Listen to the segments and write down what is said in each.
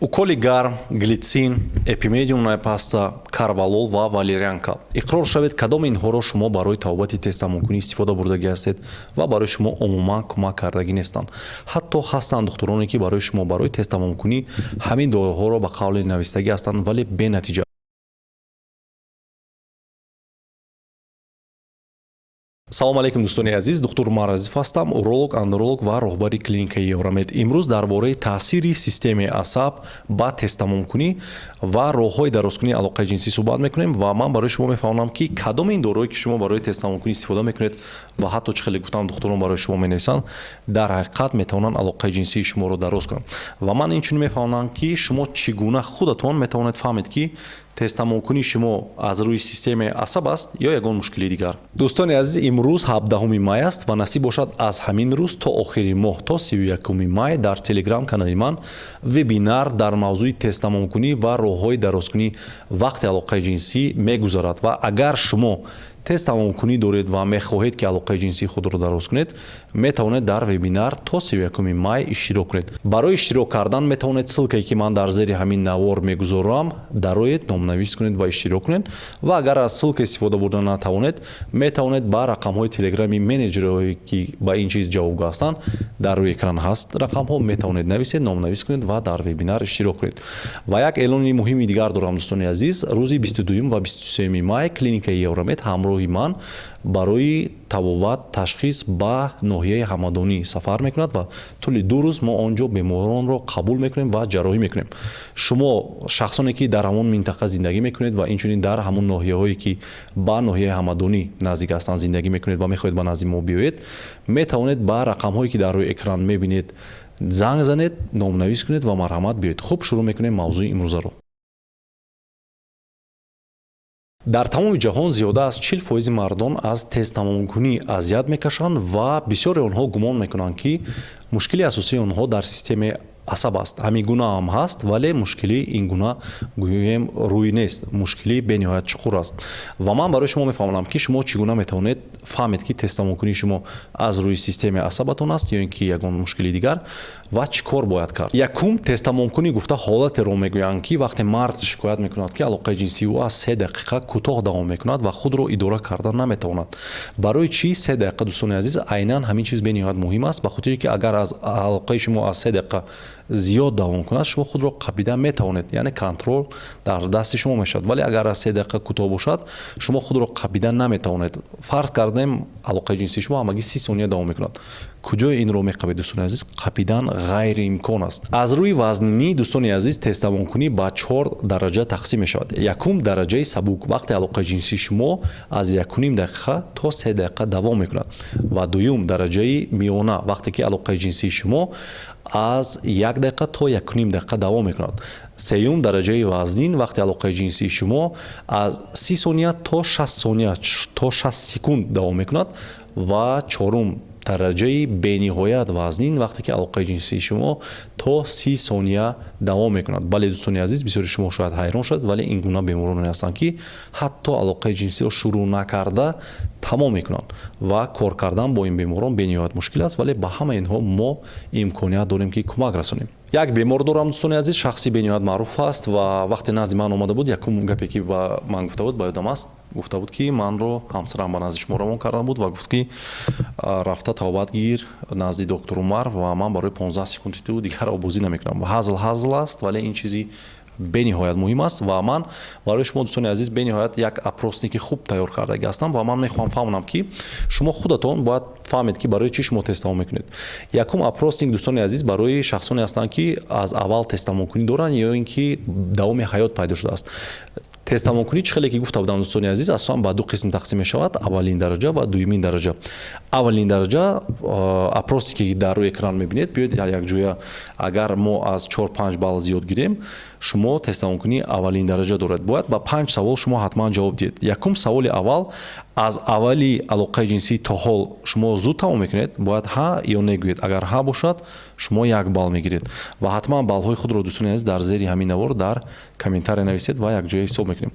Уколи гарм, глитсин, эпимедиумная паста, карвалол ва валерьянка. Иқрор шавед, кадом инҳоро шумо барои табобати тезтамомкунӣ истифода бурдагӣ ҳастед ва барои шумо умуман кӯмак кардагӣ нестанд. Ҳатто ҳастанд духтуроне, ки барои шумо барои тезтамомкунӣ ҳамин доруҳоро ба қавли навистагӣ ҳастанд, вале бенатиҷа. Салом алейкум, дӯстони азиз. Духтур Маразиф ҳастам, уролог, андролог ва роҳбари клиникаи Евромед. Имрӯз дар бораи таъсири системаи асаб ба тезтамомкунӣ ва роҳҳои дарозкунии алоқаи ҷинсӣ суҳбат мекунем ва ман барои шумо мефаҳмонам, ки кадом ин дороҳое, ки шумо барои тезтамомкунӣ истифода мекунед ва ҳатто, чӣ хеле гуфтам, духтурон барои шумо менависанд, дар ҳақиқат метавонанд алоқаи ҷинсии шуморо дароз кунанд. Ва ман инчунин мефаҳмонам, ки шумо чӣ гуна худатон метавонед фаҳмед, ки тезтамомкунии шумо аз рӯи системаи асаб аст ё ягон мушкили дигар. Дӯстони азиз, имрӯз 17 май аст ва насиб бошад, аз ҳамин рӯз то охири моҳ, то 31 май, дар телеграм канали ман вебинар дар мавзӯи тезтамомкунӣ ва роҳҳои дарозкунии вақти алоқаи ҷинсӣ мегузарад. Ва агар шумо тезтамомкунӣ доред ва мехоҳед, ки алоқаи ҷинсии худро дароз кунед, метавонед дар вебинар то 31 май иштирок кунед. Барои иштирок кардан метавонед ссылка е, ки ман дар зери ҳамин навор мегузорам, дароед, номнавис кунед ва иштирок кунед. Ва агар аз ссылка истифода бурда натавонед, метавонед ба рақамҳои телеграми менеҷерҳое, ки ба ин чиз ҷавобгӯ ҳастанд, дар рӯи экран ҳаст рақамҳо, метавонед нависед, номнавис кунед ва дар вебинар иштирок кунед. Ва як эълони муҳими дигар дорам, дӯстони азиз. Рӯзи 22 ва 23 май клиникаи Евромед ҳамроҳи ман барои табобат, ташхис ба ноҳияи Ҳамадонӣ сафар мекунад ва тӯли 2 рӯз мо он ҷо беморонро қабул мекунем ва ҷарроҳӣ мекунем. Шумо, шахсоне, ки дар ҳамон минтақа зиндагӣ мекунед ва инчунин дар ҳамон ноҳияҳое, ки ба ноҳияи Ҳамадонӣ наздик ҳастанд, зиндагӣ мекунед ва мехоҳед ба назди мо биёед, метавонед ба рақамҳое, ки дар рӯи экран мебинед, занг занед, номнавис кунед ва марҳамат, биёед. Хуб, шурӯъ мекунем мавзӯи имрӯзаро. Дар тамоми ҷаҳон зиёда аз 40 фоизи мардон аз тезтамомкунӣ азият мекашанд ва бисёре онҳо гумон мекунанд, ки мушкили асосии онҳо дар системаи асаб аст. Ҳамин гуна ҳам ҳаст, вале мушкилӣ ин гуна гӯем рӯй нест, мушкилӣ бениҳоят чуқур аст. Ва ман барои шумо мефаҳмонам, ки шумо чӣ гуна метавонед фаҳмед, ки тезтамомкунии шумо аз рӯи системаи асабатон аст ё ин ки ягон мушкили дигар ва чӣ кор бояд кард. Якум, тезтамомкунӣ гуфта ҳолатеро мегӯянд, ки вақте мард шикоят мекунад, ки алоқаи ҷинсии ӯ аз 3 дақиқа кӯтоҳ давом мекунад ва худро идора карда наметавонад. Барои чӣ 3 дақиқа, дӯстони азиз? Айнан ҳамин чиз бениҳоят муҳим аст, ба хотире ки агар аз алоқаи шумо аз 3 дақиқа зиёд давом кунад, шумо худро қапида метавонед, яъне контроль дар дасти шумо мешавад. Вале агар аз 3 дақиқа кӯтоҳ бошад, шумо худро қапида наметавонед. Фарз кардем, алоқаи ҷинсии шумо ҳамагӣ 30 сония давом мекунад. Куҷои инро меқабед, дӯстони азиз? Қапидан ғайриимкон аст. Аз рӯи вазнинӣ, дӯстони азиз, тезтамомкунӣ ба чор дараҷа тақсим мешавад. Якум, дараҷаи сабук: вақте алоқаи ҷинсии шумо аз 1,5 дақиқа то 3 дақиқа давом мекунад. Ва дуюм, дараҷаи миёна: вақте ки алоқаи ҷинсии шумо аз 1 дақиқа то 1,5 дақиқа давом мекунад. Сеюм, дараҷаи вазнин: вақте алоқаи ҷинсии шумо аз 30 сония то 60 сония, то 60 секунд давом мекунад. Ва чорум, дараҷаи бениҳоят вазнин: вақте ки алоқаи ҷинсии шумо то 30 сония давом мекунад. Бале, дӯстони азиз, бисёри шумо шояд ҳайрон шавед, вале ин гуна бемороне ҳастанд, ки ҳатто алоқаи ҷинсиро шурӯъ накарда тамом мекунанд ва кор кардан бо ин беморон бениҳоят мушкил аст, вале ба ҳамаи инҳо мо имконият дорем, ки кӯмак расонем. Як бемор дорам, дӯстони азиз, шахси бениҳоят маъруф аст ва вақте назди ман омада буд, якум гапе, ки ба ман гуфта буд, ба ёдам аст. Гуфта буд, ки манро ҳамсарам ба назди шумо равон карда буд ва гуфт, ки рафта табобат гир назди доктор Умар ва ман барои 15 секунди ту дигар обозӣ намекунам. Ҳазл ҳазл аст, вале ин чизи бениҳоят муҳим аст. Ва ман барои шумо, дӯстони азиз, бениҳоят як опросник и хуб тайёр кардагӣ ҳастам ва ман мехоҳам фаҳмонам, ки шумо худатон бояд фаҳмед, ки барои чӣ шумо тезтамом мекунед. Якум опросник, дӯстони азиз, барои шахсоне ҳастанд, ки аз аввал тезтамомкунӣ доранд ё ин ки давоми ҳаёт пайдо шудааст. Тезтамомкунӣ, чӣ хеле ки гуфта будам, дӯстони азиз, асосан ба ду қисм тақсим мешавад: аввалин дараҷа ва дуюмин дараҷа. Аввалин дараҷа, опросник е ки дар рӯи экран мебинед, биёед якҷоя, агар мо аз 4-5 балл зиёд гирем, шумо тезтамомкунии аввалин дараҷа доред. Бояд ба панҷ савол шумо ҳатман ҷавоб диҳед. Якум, саволи аввал: аз аввали алоқаи ҷинсӣ то ҳол шумо зуд тамом мекунед? Бояд ҳа ё не гӯед. Агар ҳа бошад, шумо 1 балл мегиред. Ва ҳатман баллҳои худро, дӯстони азиз, дар зери ҳамин навор дар комментария нависед ва якҷоя ҳисоб мекунем.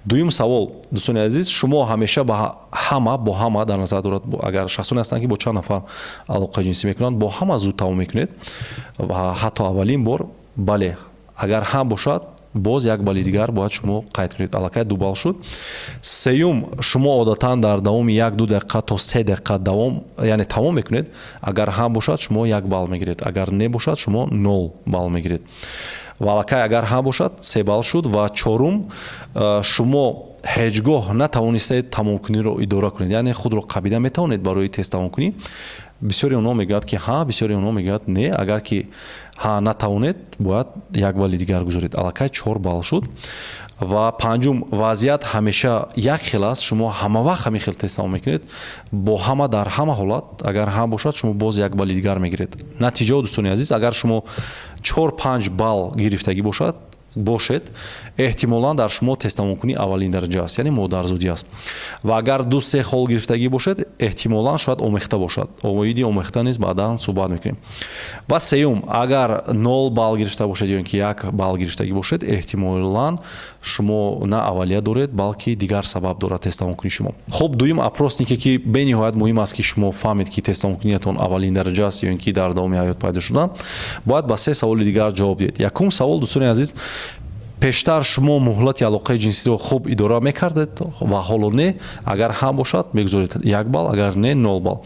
Дуюм савол, дӯстони азиз: шумо ҳамеша ба ҳама, бо ҳама дар назар дорад, агар шахсоне ҳастанд, ки бо чанд нафар алоқаи ҷинсӣ мекунанд, бо ҳама зуд тамом мекунед ва ҳатто аввалин бор? Бале. Агар ҳа бошад, боз як балли дигар бояд шумо қайд кунед, аллакай 2 балл шуд. Сеюм, шумо одатан дар давоми 1-2 дақиқа то 3 дақиқа давом, яъне тамом мекунед. Агар ҳа бошад, шумо 1 балл мегиред, агар не бошад, шумо 0 балл мегиред. Ва аллакай агар ҳа бошад, 3 балл шуд. Ва чорум, шумо ҳеҷ гоҳ натавонистаед тамомкуниро идора кунед, яъне худро қабида метавонед барои тез тамомкунӣ. Бисёри онҳо мегӯяд, ки ҳа, бисёри онҳо мегӯяд не. Агар ки ҳа натавонед, бояд 1 балли дигар гузоред, аллакай 4 балл шуд. Ва панҷум, вазъият ҳамеша як хел аст, шумо ҳама вақт ҳамин хел тез тамом мекунед бо ҳама дар ҳама ҳолат. Агар ҳа бошад, шумо боз 1 балли дигар мегиред. Натиҷао, дӯстони азиз, агар шумо 4-5 балл гирифтагӣ бошед, эҳтимолан дар шумо тезтамомкунӣ аввалин дараҷа аст, яъне модарзудӣ аст. Ва агар 2-3 хол гирифтагӣ бошед, эҳтимолан шояд омехта бошад. Оиди омехта низ баъдан суҳбат мекунем. Ва сеюм, агар 0 балл гирифта бошед ё ин ки 1 балл гирифтагӣ бошед, эҳтимолан шумо на аввалия доред, балки дигар сабаб дорад тезтамомкунии шумо. Хуб, дуюм опроснике, ки бениҳоят муҳим аст, ки шумо фаҳмед, ки тезтамомкуниятон аввалин дараҷа аст ё ин ки дар давоми ҳаёт пайдо шудан, бояд ба 3 саволи дигар ҷавоб диҳед. Якум савол, дӯстони азиз: пештар шумо муҳлати алоқаи ҷинсиро хуб идора мекардед ва ҳоло не? Агар ҳа бошад, мегузоред 1 балл, агар не, 0 балл.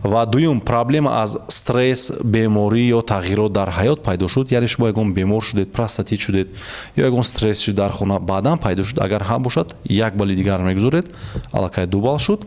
Ва дуюм, проблема аз стресс, беморӣ ё тағйирот дар ҳаёт пайдо шуд, яъне шумо ягон бемор шудед, простатит шудед ё ягон стресс шуд дар хона, баъдан пайдо шуд. Агар ҳа бошад, 1 балли дигар мегузоред, аллакай 2 балл шуд.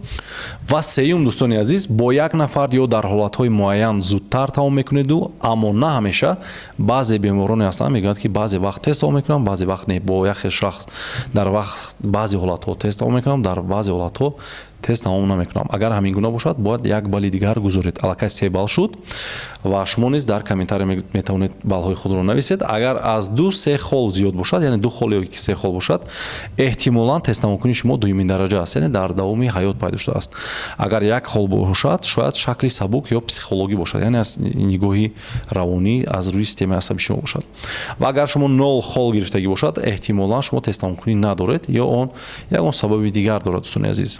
Ва сеюм, дӯстони азиз, бо як нафар ё дар ҳолатҳои муайян зудтар тамом мекунеду, аммо на ҳамеша. Баъзе бемороне ҳастанд, мегӯянд, ки баъзе вақт тез тамом мекунам, баъзе вақт не. Бо як хел шахс дар вақт баъзе ҳолатҳо тез тамом мекунам, дар баъзе ҳолатҳо тез тамом намекунам. Агар ҳамин гуна бошад, бояд 1 балли дигар гузоред, аллакай 3 балл шуд. Ва шумо низ дар комментария метавонед баллҳои худро нависед. Агар аз 2-3 хол зиёд бошад, яъне 2 хол ё ки 3 хол бошад, эҳтимолан тезтамомкунии шумо дуюмин дараҷа аст, яъне дар давоми ҳаёт пайдо шудааст. Агар 1 хол бошад, шояд шакли сабук ё психологӣ бошад, яъне аз нигоҳи равонӣ, аз рӯи системаи асаби шумо бошад. Ва агар шумо 0 хол гирифтагӣ бошад, эҳтимолан шумо тезтамомкунӣ надоред ё он ягон сабаби дигар дорад. Дӯстони азиз,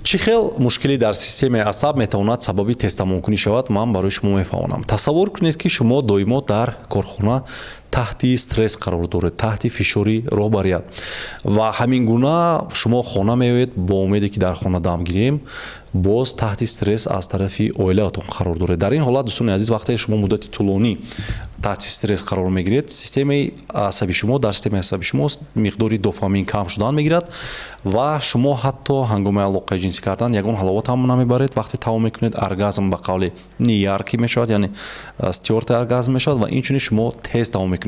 чӣ хел мушкилӣ дар системаи асаб метавонад сабаби тезтамомкунӣ шавад, ман барои шумо мефаҳмонам. Тасаввур кунед, ки шумо доимо дар корхона таҳти стресс қарор доред, таҳти фишори роҳбарият, ва ҳамин гуна шумо хона меоед бо умеде, ки дар хона дам гирем, боз таҳти стресс аз тарафи оилаатон қарор доред. Дар ин ҳолат, дӯстони азиз, вақте шумо муддати тӯлонӣ таҳти стресс қарор мегиред, системаи асаби шумо дар системаи асаби шумо миқдори дофамин кам шудан мегирад ва шумо ҳатто ҳангоми алоқаи ҷинсӣ кардан ягон ҳаловат ҳам намебаред. Вақте тамом мекунед, оргазм ба қавли неяркий мешавад, яъне стёртый оргазм мешавад. Ва инчунин шумо тез тамом мекунед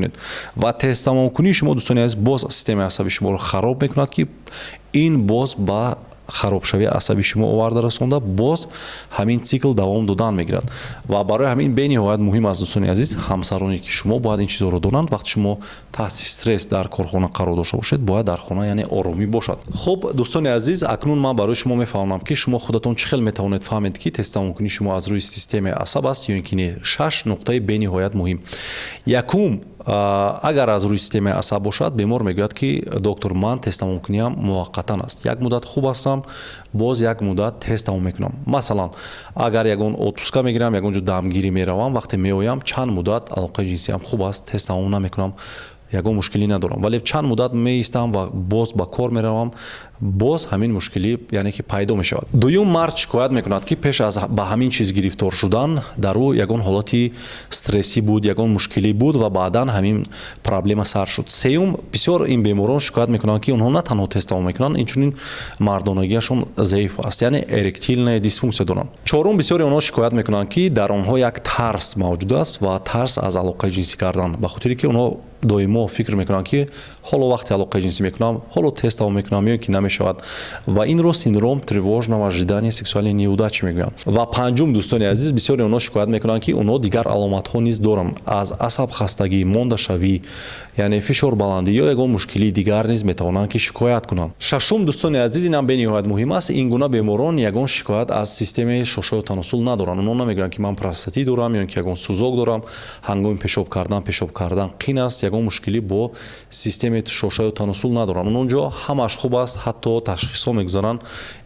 ва тез тамомкунии шумо, дӯстони азиз, боз системаи асаби шуморо хароб мекунад, ки ин боз ба харобшавии асаби шумо оварда расонда, боз ҳамин цикл давом додан мегирад. Ва барои ҳамин бениҳоят муҳим аст, дӯстони азиз, ҳамсароне ки шумо бояд ин чизҳоро донанд: вақте шумо таҳти стресс дар корхона қарор дошта бошед, бояд дар хона, яъне, оромӣ бошад. Хуб, дӯстони азиз, акнун ман барои шумо мефаҳмонам, ки шумо худатон чӣ хел метавонед фаҳмед, ки тезтамомкунии шумо аз рӯи системаи асаб аст ё ин ки не. Шаш нуқтаи бениҳоят муҳим. Якум, агар аз рӯи системаи асаб бошад, бемор мегӯяд, ки доктор, ман тезтамомкуниям муваққатан аст, як муддат хуб ҳастам, боз як муддат тез тамом мекунам. Масалан, агар ягон отпуска мегирам, ягон ҷо дамгирӣ меравам, вақте меоям, чанд муддат алоқаи ҷинсиям хуб аст, тез тамом намекунам, ягон мушкилӣ надорам, вале чанд муддат меистам ва боз ба кор меравам, боз ҳамин мушкилӣ, яъне ки, пайдо мешавад. Дуюм, мард шикоят мекунад, ки пеш аз ба ҳамин чиз гирифтор шудан дар ӯ ягон ҳолати стрессӣ буд, ягон мушкилӣ буд ва баъдан ҳамин проблема сар шуд. Сеюм, бисёр ин беморон шикоят мекунанд, ки онҳо на танҳо тез тамом мекунанд, инчунин мардонагиашон заиф аст, яъне эректильная дисфунксия доранд. Чорум, бисёри онҳо шикоят мекунанд, ки дар онҳо як тарс мавҷуд аст ва тарс аз алоқаи ҷинсӣ кардан, ба хотире ки онҳо доимо фикр мекунанд, ки ҳоло вақте алоқаи ҷинсӣ мекунам, ҳоло тез тамом мекунам ё ки намешавад. Ва инро синдром тревожного ожидания сексуальной неудачи мегӯянд. Ва панҷум, дӯстони азиз, бисёри онҳо шикоят мекунанд, ки онҳо дигар аломатҳо низ доранд: аз асабхастагӣ, мондашавӣ, яъне фишорбаландӣ ё ягон мушкилии дигар низ метавонанд, ки шикоят кунанд. Шашум, дӯстони азиз, инам бениҳоят муҳим аст: ин гуна беморон ягон шикоят аз системаи шошаю таносул надоранд. Онҳо намегӯянд, ки ман простатит дорам ё ин ки ягон сӯзок дорам, ҳангоми пешоб кардан қин аст, ягон мушкилӣ бо системаи шошаю таносул надоранд. Он ҷо ҳамааш хуб аст. Ҳатто Ҳатто ташхисҳо мегузаранд,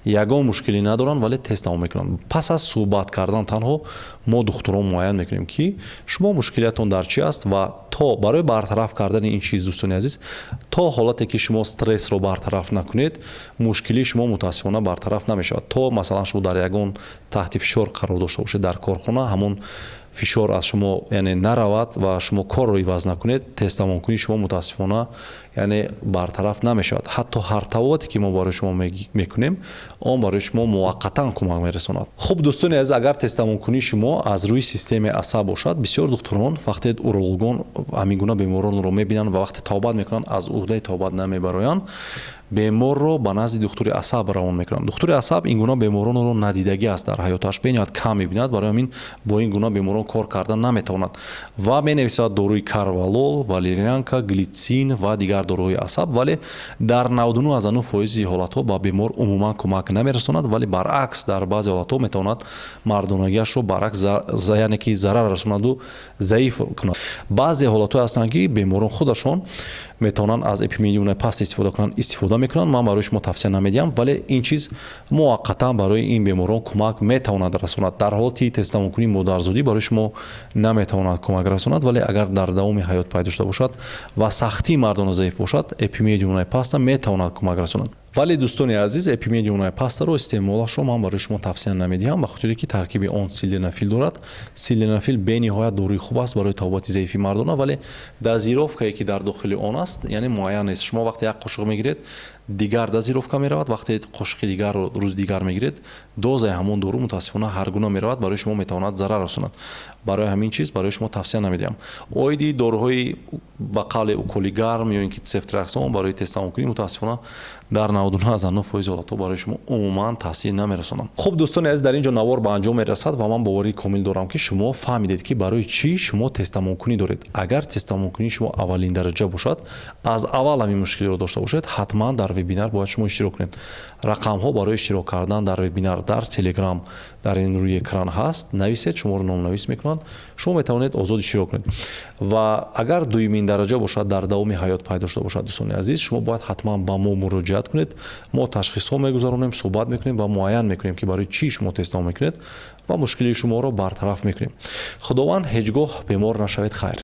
ягон мушкилӣ надоранд, вале тез тамом мекунанд. Пас аз суҳбат кардан танҳо мо духтурон муайян мекунем, ки шумо мушкилиятон дар чӣ аст. Ва то барои бартараф кардани ин чиз, дӯстони азиз, то ҳолате ки шумо стрессро бартараф накунед, мушкилии шумо мутаассифона бартараф намешавад. То масалан шумо дар ягон таҳти фишор қарор дошта бошед дар корхона, ҳамон фишор аз шумо, яъне, наравад ва шумо корро иваз накунед, тезтамомкунии шумо мутаассифона, яъне, бартараф намешавад. Ҳатто ҳар табобате ки мо барои шумо мекунем, он барои шумо муваққатан кӯмак мерасонад. Хуб, дӯстони азиз, агар тезтамомкунии шумо аз рӯи системаи асаб бошад, бисёр духтурон вақте урологон ҳамин гуна беморонро мебинанд ва вақте табобат мекунанд, аз уҳдаи табобат намебароянд, беморро ба назди духтури асаб равон мекунанд. Духтури асаб ин гуна беморонро надидагӣ аст, дар ҳаёташ бениҳоят кам мебинад, барои ҳамин бо ин гуна беморон кор кардан наметавонад ва менависад доруи корвалол, валерианка, глитсин ва дигар доруҳои асаб. Вале дар 99,9% ҳолатҳо ба бемор умуман кӯмак намерасонад, вале баръакс, дар баъзе ҳолатҳо метавонад мардонагиашро баръакс, яъне ки зарар расонаду заиф кунад. Баъзе ҳолатҳое ҳастанд, ки беморон худашон метавонанд аз эпимедиумнаи паста истифода кунанд, истифода мекунанд. Ман барои шумо тавсия намедиҳам, вале ин чиз муваққатан барои ин беморон кӯмак метавонад расонад. Дар ҳолати тезтамомкунии модарзодӣ барои шумо наметавонад кӯмак расонад, вале агар дар давоми ҳаёт пайдо шуда бошад ва сахтии мардона заиф бошад, эпимедиумнаи паста метавонад кӯмак расонад. Вале, дӯстони азиз, эпимедиумнаи пастаро истеъмолашро ман барои шумо тавсия намедиҳам, ба хотире ки таркиби он силденафил дорад. Силденафил бениҳоят доруи хуб аст барои табобати заифи мардона, вале дозировкае, ки дар дохили он аст, яъне муайян нест. Шумо вақте як қошуқ мегиред, дигар дозировка меравад, вақте қошуқи дигарро рӯзи дигар мегиред, дозаи ҳамон дору мутаассифона ҳар гуна меравад, барои шумо метавонад зарар расонад. Барои ҳамин чиз барои шумо тавсия намедиҳам. Оиди доруҳои ба қавле уколи гарм ё ин ки цефтриаксон барои тезтамомкунӣ, мутаассифона, дар 99,9% ҳолатҳо барои шумо умуман таъсир намерасонанд. Хуб, дӯстони азиз, дар ин ҷо навор ба анҷом мерасад ва ман боварии комил дорам, ки шумо фаҳмидед, ки барои чӣ шумо тезтамомкунӣ доред. Агар тезтамомкунии шумо аввалин дараҷа бошад, аз аввал ҳамин мушкилиро дошта бошед, ҳатман дар вебинар бояд шумо иштирок кунед. Рақамҳо барои иштирок кардан дар вебинар дар Телеграм дар ин рӯи экран ҳаст. Нависед, шуморо номнавис мекунанд, шумо метавонед озод иштирок кунед. Ва агар дуюмин дараҷа бошад, дар давоми ҳаёт пайдо шуда бошад, дӯстони азиз, шумо бояд ҳатман ба мо муроҷиат кунед. Мо ташхисҳо мегузаронем, суҳбат мекунем ва муайян мекунем, ки барои чӣ шумо тезтамом мекунед, ва мушкилии шуморо бартараф мекунем. Худованд ҳеҷ гоҳ бемор нашавед. Хайр.